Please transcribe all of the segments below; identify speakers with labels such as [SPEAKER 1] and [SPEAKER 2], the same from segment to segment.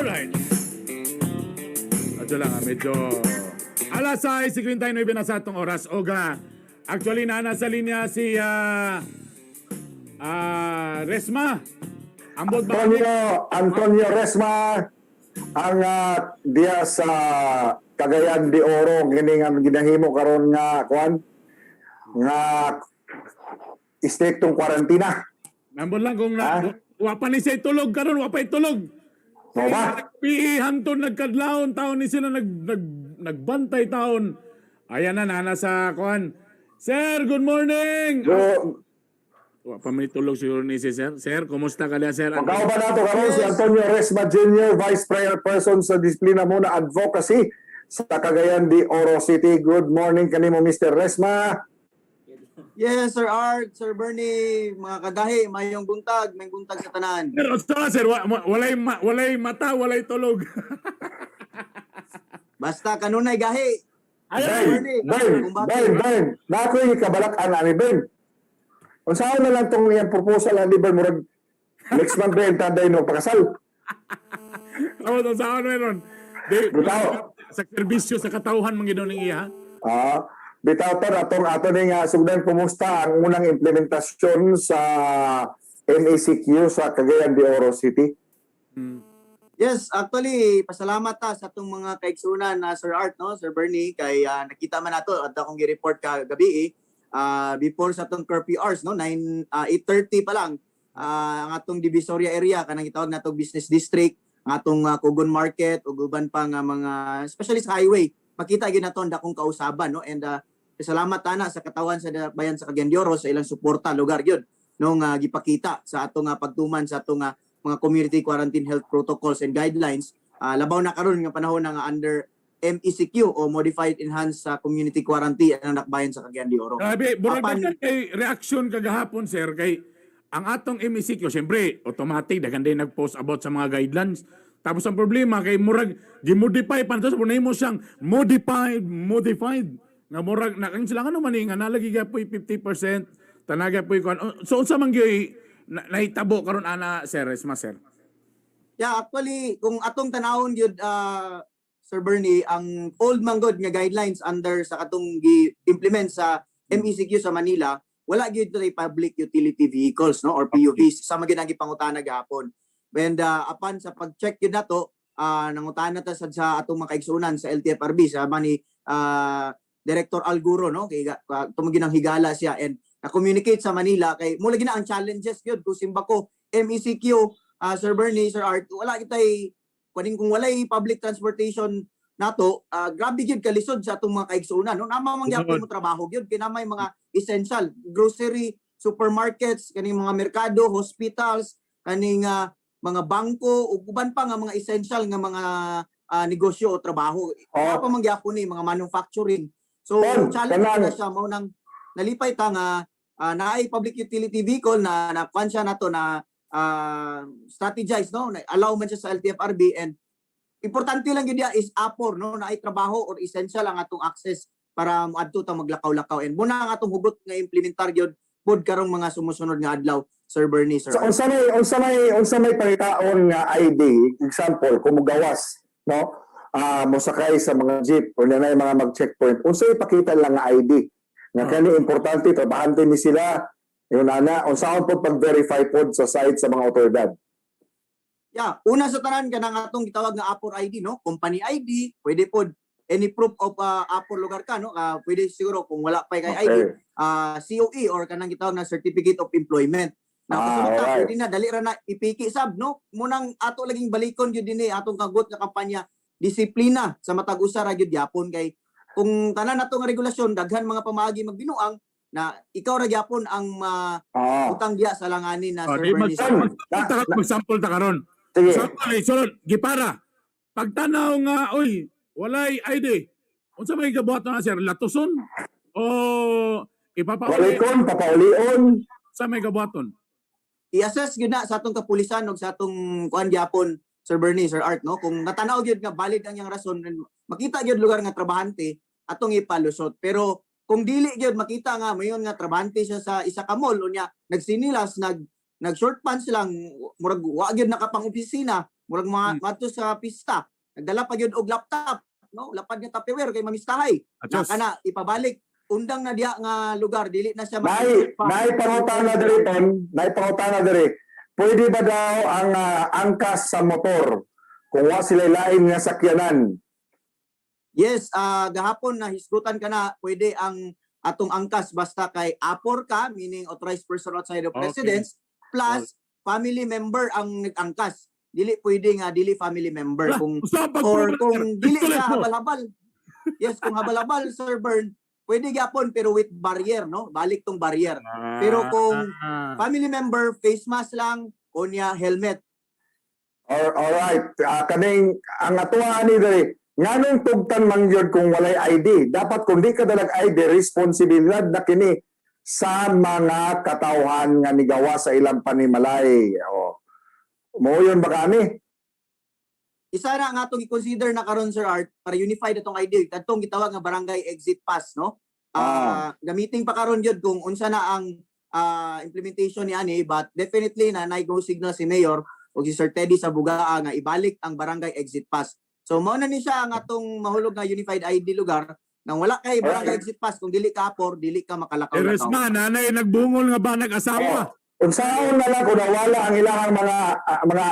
[SPEAKER 1] Alright. Medyo lang, medyo alas 6:59 na sa atong oras. Oga, actually na nasa linya si Resma. Ambot ba kami?
[SPEAKER 2] Antonio, Antonio Resma, ang diya sa Cagayan de Oro, kini nga ginahimo karon nga kuan nga istriktong kwarantina.
[SPEAKER 1] Nambot lang kung na,
[SPEAKER 2] Ah?
[SPEAKER 1] wa pa ni siya tulog karon, wa pa tulog.
[SPEAKER 2] Mao ba?
[SPEAKER 1] Pi hantod nagkadlawon taon ni sila nag, nag nagbantay taon. Ayan na nana sa kuan. Sir, good morning.
[SPEAKER 2] So,
[SPEAKER 1] Wa pa may tulog siguro ni si sir. Sir, kumusta ka sir?
[SPEAKER 2] Magkauban nato karon si Antonio Resma Jr., Vice Chairperson sa Disiplina Muna Advocacy sa Cagayan de Oro City. Good morning kanimo, Mr. Resma.
[SPEAKER 3] Yes, Sir Art, Sir Bernie, mga kagahi, mayong buntag sa tanan.
[SPEAKER 1] Sir, unsa, sir, walay mata, walay tulog.
[SPEAKER 3] Basta kanunay gahi.
[SPEAKER 2] Ben, Ben, Ben, Ben, na ako'y kabalak-an ani Ben. Unsaon na lang tong iyang proposal ani Ben, murag next month Ben tanday no pakasal.
[SPEAKER 1] Tama to sa ano meron. Di,
[SPEAKER 2] Bitaw.
[SPEAKER 1] sa serbisyo sa katawhan man gid ning iya.
[SPEAKER 2] Ah, bitaw to atong ato ning sugdan, kumusta ang unang implementasyon sa MECQ sa Cagayan de Oro City?
[SPEAKER 3] Yes, actually, pasalamat ta sa atong mga kaigsunan na Sir Art, no, Sir Bernie, kay nakita man nato at akong gi-report kagabi eh, before sa atong curfew hours, no, 9 8:30 pa lang, ang atong Divisoria area, kanang gitawag nato business district, ang atong Kugon Market ug uban pa nga mga especially sa highway, makita gyud nato ang dakong kausaban, no, and salamat tana sa katawan sa bayan sa Cagayan de Oro sa ilang suporta lugar gyud no nga gipakita sa atong pagtuman sa atong mga community quarantine health protocols and guidelines, labaw na karon nga panahon na nga under MECQ o Modified Enhanced Community Quarantine ang dakbayan sa Cagayan de Oro.
[SPEAKER 1] Grabe, murag daghan kay reaction kagahapon, sir, kay ang atong MECQ, siyempre, automatic daghan din nag-post about sa mga guidelines. Tapos ang problema kay murag gi-modify pa to, mo siyang modified, modified. Nga murag na kang sila ano man eh, nga nalagi gyud 50%, tanaga po'y kuan. So unsa man gyud nahitabo karon ana, sir, Resma, sir?
[SPEAKER 3] Yeah, actually kung atong tanawon gyud, Sir Bernie, ang old man gud nga guidelines under sa katong gi-implement sa MECQ sa Manila, wala gyud to'y public utility vehicles, no, or PUVs sa mga gipangutana gahapon. And apan sa pag-check gyud nato, nangutana ta sad sa atong mga kaigsuonan sa LTFRB sa ni Director Alguro, no, kay tumong ginang higala siya and na-communicate sa Manila kay mula gina ang challenges gyud kung simba ko MECQ, Sir Bernie, Sir Art, wala kitay kuning kung walay public transportation nato, grabe gyud kalisod sa atong mga kaigsuonan, no? Nama man gyapon mo trabaho gyud kay namay mga essential grocery, supermarkets, kaning mga merkado, hospitals, kaning mga bangko ug uban pa nga mga essential nga mga negosyo o trabaho.
[SPEAKER 2] Oh.
[SPEAKER 3] Pa man gyapon ni mga manufacturing. So
[SPEAKER 2] Tol,
[SPEAKER 3] challenge na siya mao nang nalipay ta nga naay public utility vehicle na nakuan siya nato na strategize, no, na allow man siya sa LTFRB and importante lang gyud is apor, no, naay trabaho or essential ang atong access para moadto ta maglakaw-lakaw and muna ang atong hugot nga implementar gyud pod karong mga sumusunod nga adlaw, Sir Bernie, Sir
[SPEAKER 2] So
[SPEAKER 3] Art.
[SPEAKER 2] unsa may pangitaon nga ID, example kung mugawas, no? Mosakay sa mga jeep o nanay mga mag-checkpoint. Unsa ipakita lang nga ID? Nga kani importante trabahante ni sila. Yun ana, unsaon pod pag-verify pod sa side sa mga otoridad?
[SPEAKER 3] Yeah, una sa tanan kanang atong gitawag nga APOR ID, no, company ID, pwede pod any proof of APOR lugar ka, no, pwede siguro kung wala pa kay ID, COE or kanang gitawag na Certificate of Employment. Na kasunod ta, pwede na dali ra na ipiki sab, no. Munang ato laging balikon gyud dinhi atong kagot nga kampanya, disiplina sa matag usa ra gyud gyapon kay kung tanan nato nga regulasyon, daghan mga pamaagi magbinuang na ikaw ra gyapon ang utang diya sa langanin na
[SPEAKER 1] Oh,
[SPEAKER 3] Sir
[SPEAKER 1] di
[SPEAKER 3] Bernie.
[SPEAKER 1] Mag-sample ta karon.
[SPEAKER 2] Sige.
[SPEAKER 1] Sample, sunod, gipara. Pagtanaw nga, oy, walay ID. Unsa may gabuhat na, sir? Latuson? O ipapauli?
[SPEAKER 2] Balikon, papaulion.
[SPEAKER 1] Sa may gabuhaton?
[SPEAKER 3] I-assess gyud na sa atong kapulisan ug sa atong kuan gyapon, Sir Bernie, Sir Art, no, kung natanaw gyud nga valid ang iyang rason and makita gyud lugar nga trabahante, atong ipalusot. Pero kung dili gyud makita nga mayon nga trabahante siya sa isa ka mall, unya nagsinilas, nag nag short pants lang, murag wa gyud nakapang opisina. Murag mga madto sa pista, nagdala pa gyud og laptop, no? Lapad nga Tupperware kay mamistahay. Na
[SPEAKER 1] Atos.
[SPEAKER 3] kana ipabalik undang na diha nga lugar, dili na siya
[SPEAKER 2] Nay, nay pangutana diri, Ton, nay pangutana diri. Pwede ba daw ang angkas sa motor kung wa sila lain nga sakyanan?
[SPEAKER 3] Yes, gahapon na hisgutan ka na, pwede ang atong angkas basta kay APOR ka, meaning authorized person outside of residence, plus family member ang nag-angkas. Dili pwede nga dili family member
[SPEAKER 1] Wala,
[SPEAKER 3] kung
[SPEAKER 1] Sa pag
[SPEAKER 3] or kung dili
[SPEAKER 1] Pistolet
[SPEAKER 3] ka
[SPEAKER 1] mo.
[SPEAKER 3] habal-habal. Yes, kung habal-habal, Sir Bern, pwede gyapon pero with barrier, no? Balik tong barrier. Pero kung family member, face mask lang, unya helmet.
[SPEAKER 2] All right. Kaning ang atuwa ani diri, nganong tugtan man gyud kung walay ID? Dapat kung di ka dalag ID, responsibilidad na kini sa mga katawhan nga nigawa sa ilang panimalay. O. Mo yun ba kani?
[SPEAKER 3] Isa na nga atong i-consider na karon, Sir Art, para unified atong idea, kadtong gitawag nga barangay exit pass, no? Gamitin pa karon gyud kung unsa na ang implementation ni ani, but definitely na nay go signal si Mayor o si Sir Teddy sa Bugaa nga ibalik ang barangay exit pass. So mao na ni siya ang atong mahulog nga unified ID lugar nang wala kay barangay exit pass, kung dili ka por dili ka makalakaw.
[SPEAKER 1] Eresma, nanay nagbungol nga ba nag-asawa?
[SPEAKER 2] Unsaon na lang kung nawala ang ilahang mga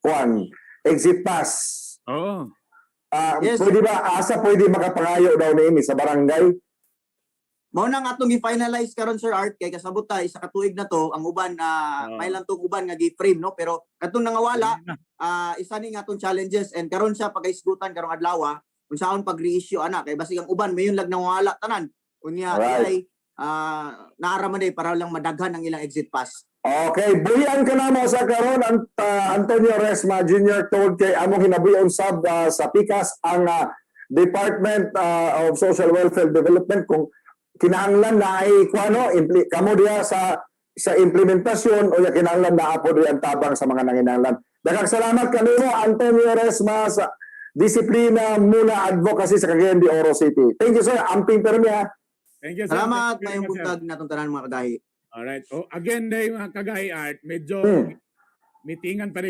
[SPEAKER 2] kuan, exit pass?
[SPEAKER 1] Oo.
[SPEAKER 2] Pwede ba asa pwede makapangayo daw niini sa barangay?
[SPEAKER 3] Mao na nga atong gi-finalize karon, Sir Art, kay kasabot ta isa ka tuig na to ang uban na may lang tong uban nga gi-frame, no? Pero katong nangawala, isa ni nga atong challenges and karon siya pagaisgutan karong adlaw unsaon pag re-issue ana kay basig ang uban mayon lag nangawala tanan unya ay naara man day para lang madaghan ang ilang exit pass.
[SPEAKER 2] Okay, buhian ka na mo sa karon Antonio Resma Jr. told kay among hinabuyon sab sa PICAS ang Department of Social Welfare Development kung kinahanglan na ay kuano kamo diha sa implementasyon o ya kinahanglan na apo diha ang tabang sa mga nanginahanglan. Daghang salamat kanimo, Antonio Resma, sa Disiplina Muna Advocacy sa Cagayan de Oro City. Thank you, sir. Amping permi ha.
[SPEAKER 1] Thank you, sir.
[SPEAKER 3] Salamat,
[SPEAKER 1] Thank you very
[SPEAKER 3] mayong
[SPEAKER 1] much, sir.
[SPEAKER 3] buntag natong tanan, mga kadahi.
[SPEAKER 1] Alright. Oh, again, day mga kagahi Art, medyo meetingan pa rin.